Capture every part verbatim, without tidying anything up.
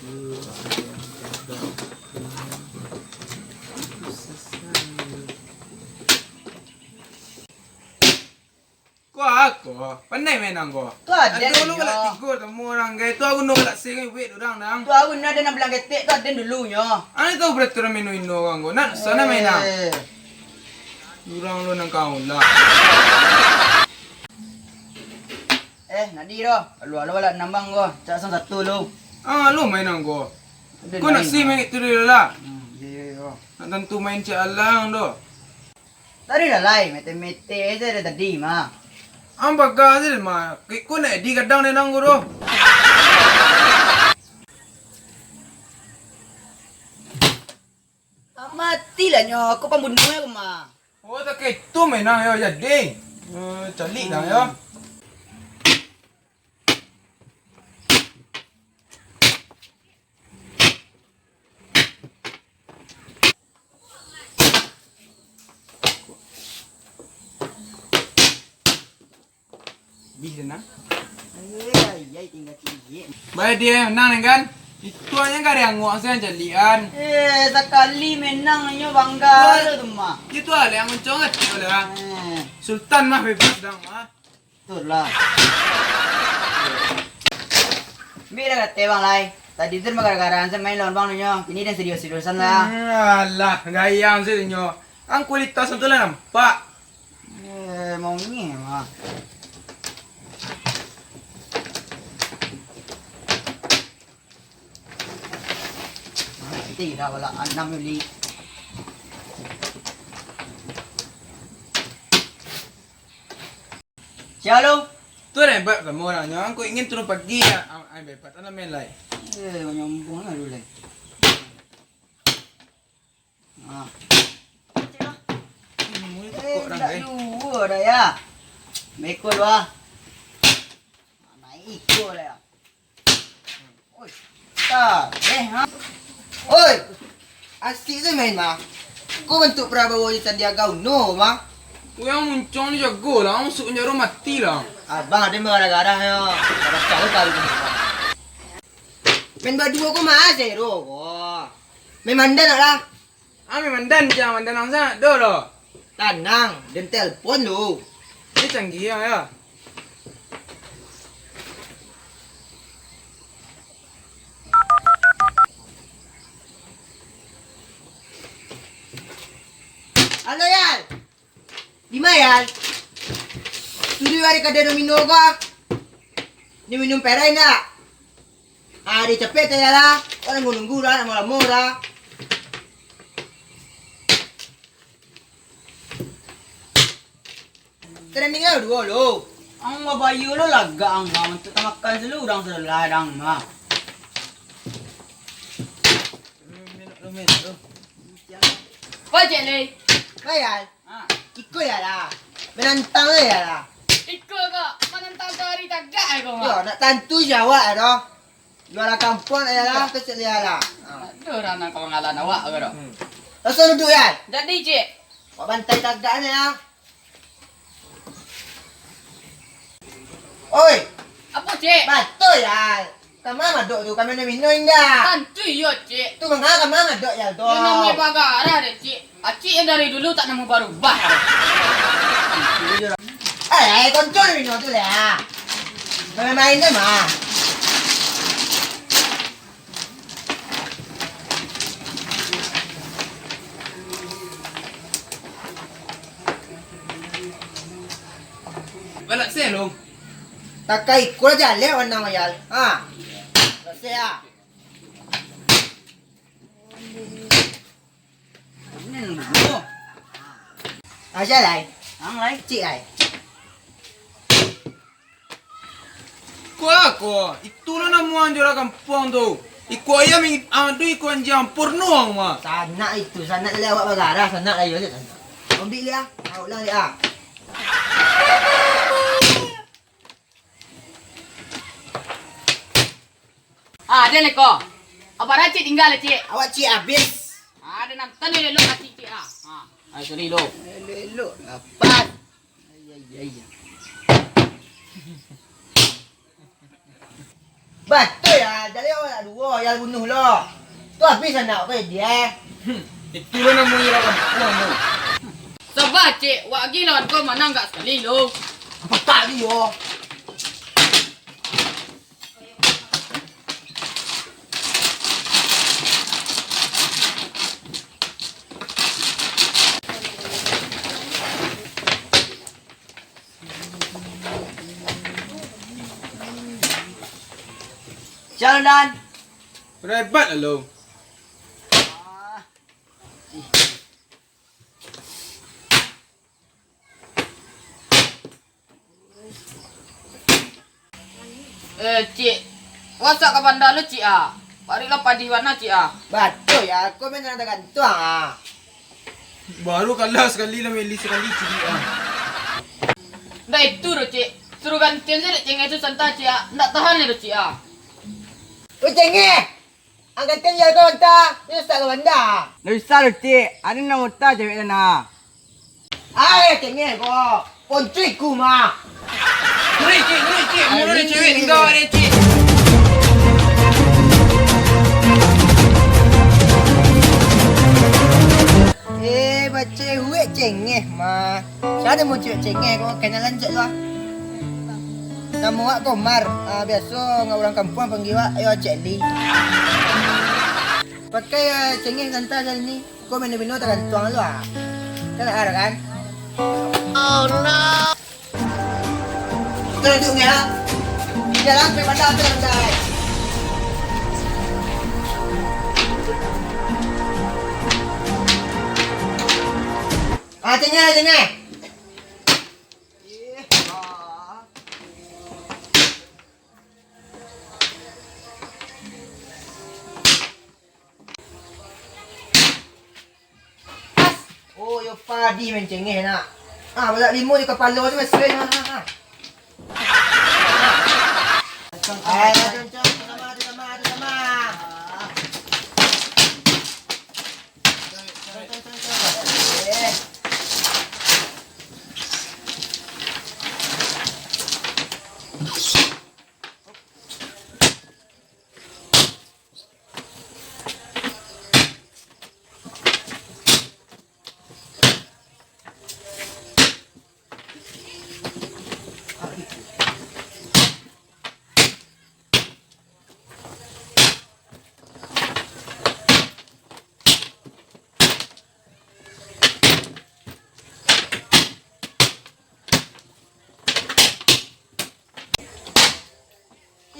Ko ako, pandai main ang ko. Tu aden. Dulu nyo. Galak tigo tamu urang, gai tu aku no galak sing wek urang dang. Tu aku no aden nan bilang ketek tu aden dulu nyo. Ane tahu peraturan mino-ino urang ko. Nak sana main ang. Eh. Urang lo nan kau lah. Eh, nadi doh. Alu-alu lah nambang ko. Cak sang satu lo. Ah, lo main ang ko. Ko nak sing main itu dulu lah. Hmm, iyo, iyo, iyo. Nak tantu main cak alang doh. Tadi lah lai, mete-mete se dari tadi mah. Ang baga se mah. Kek ko nak di gadang den ang ko doh. Ah, matilah nyo, aku pambunuah aku mah. Oh, tak itu main ang yo jadi. Eh, calik dah yo. Bih tu nah. Ayai, ayai, tinggal ciek. Baik dia menang ni kan? Itu aja gak ada yang nguak saya jalian. Eh, sakali menang nyo bangga tu mah. Itu ada yang mencong hati lah. Eh. Sultan mah bebas dang mah. Betul lah. Ambil dah kata bang lai. Tadi tu mah gara-gara saya main lawan bang nyo. Kini dah serius-seriusan lah. Hmm, alah, gayang sih nyo. Ang kualitas tu lah nampak. Eh, mau ngeh mah. Nanti dah balak anam ni. Siapa lu? Tu lah hebat kamu orang nyo. Aku ingin turun pagi ya. Ai hebat, tanam main lai. Eh, nyombong lah dulu lai. Ah. Eh, indak dua dah ya. Meko dua. Naik iko dah ya. Oi. Tak, eh, ha. Oi. Asik tu main mah. Ko bantuk Prabowo di Sandiaga Uno mah. Weh, ang muncang ni jago lah, ang masuk penjara mati lah. Abang ada marah-garah ya. Abang tahu kali ni. Main baduo ko mah zero ko. Main mandan nak lah. Ah, main mandan, jan mandan ang sangat doh lo. Tanang, den telpon lo. Ni canggih ang ya. Halo, Yal. Di ma, Yal? Suruah ari kadai domino ko. Ni minum pereng ndak? Ah, di capek tu, Yal lah. Orang nunggu-nunggu lah, lamo-lamo lah. Trending lah duo lo. Ang babayo lo lagak ang mah, untuk tamakan selu urang salah dang mah. Ko cek leh. Bayal. Ha. Iko ya lah. Menantang lah ya lah. Iko ko, menantang tu hari tagak ai ko mah. Yo, nak tantu jawab ai doh. Jualan kampuang ya lah, kecil ya lah. Ha. Aduh, rana kawangalan awak ko doh. Hmm. Langsung duduk ya. Jadi, cek. Wak bantai tagak ni ya. Oi. Apo, cek? Batua ya. Kama madok tu, kami nak minum indak? Tantu iyo, cek. Tu manga kama madok ya tu. Iyo namonyo bagarah deh, cek. Acik yang dari dulu tak nemu barubah. Eh, eh, konco nak minum tu lah. Main-main tu mah. Balak se lo. Takai ikut aja leh warna mayal. Ha. Balak se ah. Ini dulu. Aja lai. Ang lai. Cik lai. Ko ako, itulah namuan jualan kampuang tu. Iko ayam, ing-, ado iko anjiang porno ang mah. Sanak itu, sanak leh awak bagarah, sanak lah iyo sanak. Ambiak liak, awak ulang liak. Ah, ado leko. Apa racik tinggal, Cik? Awak Cik abih. Ah, ado nan tadi elok hati Cik ah. Ah, ah, sorry lo. Elok-elok dapat. Ai, ai, ai. Batua, Yal. Jadi awak nak duo, Yal bunuah lo. Tu abih sanak ko, Yal. Hmm, itu lo namonyo lawan kampuang tu. Saba, Cik. Wak agi lawan ko manang gak sakali lo. Patak dio. Siap, Dan. Rebat lo. Eh, Cik. Wasak ka banda lu, Cik, ah. Parik lah padih bana, Cik, ah. Batua, Yal. Ko main tagantuang, ah. Baru kalah sakali, lah meli sakali, Cik, ah. Ndak itu doh, Cik. Suruah gantian se dek cengeh tu santa, Cik, ah. Ndak tahan lai doh, Cik, ah. Weh, cengeh! Angkatkan Yal ko, anta. Nyo rusak ka banda. Ndak usah doh, Cik. Ado nan mota cewek tu nah. Ai, cengeh ko. Poncuik ku mah. Ngeri, Cik, ngeri, Cik. Mulu ado cewek tingga dek Cik. Eh, bacewek cengeh mah. Sia nan mau cewek cengeh ko, kenalan cek lah. Namo awak Komar, ah, biaso ngan urang kampuang panggia awak, yo, Cek Li. Pakai, ah, cengeh santa cari ni. Ko mino-mino tagantuang lu, ah. Kan ada kan? Oh no. Kita duduk ni, ah. Di dalam, sampai pandai, sampai pandai. Ah, cengeh, cengeh. Oh, yo padi mancengeh nak. Ah, balak limo di kapalo tu masih, ha, ha, ha. Ai, tu, tu, tu sama, tu sama, tu sama. Eh.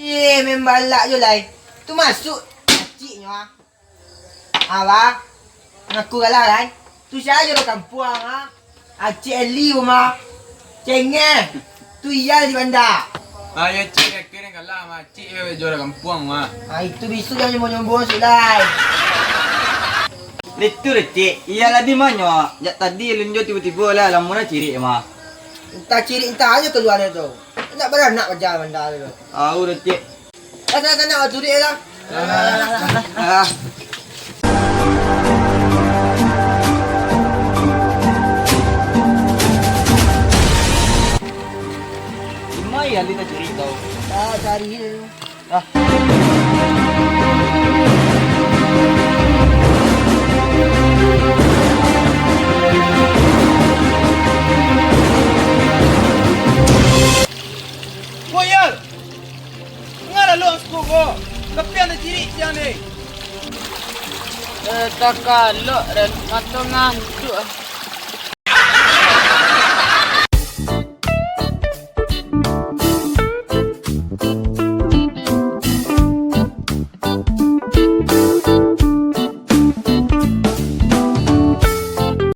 Eh, main balak jo lai. Tu masuak aciknyo, ah. Abah, ngaku kalah kan? Tu sia jo urang kampuang, ah. Acik Eli ko mah. Cengeh. Tu iya di banda. Ayo, Cik, yakin kalah mah. Cik, eh, juara kampuang, mah. Ah, itu bisu jangan nyombong-nyombong, Cik, lai. Itu deh, Cik. Iya lah di manyo. Jak tadi lunjo tibo-tibo lah, lamun lah cirik, mah. Entah cirik, entah aja keluar tu. Nak baranak aja banda tu. Au deh, Cik. Dah, dah, dah, nak turik lah. Ah. Lumayan kita cari tau. Ah, cari je. Ah. Boyal! Nga lalu ang suko ko. Tapi ang tacirik siang ni. Eh, takalok, Ren. Mato ngantuk, ah.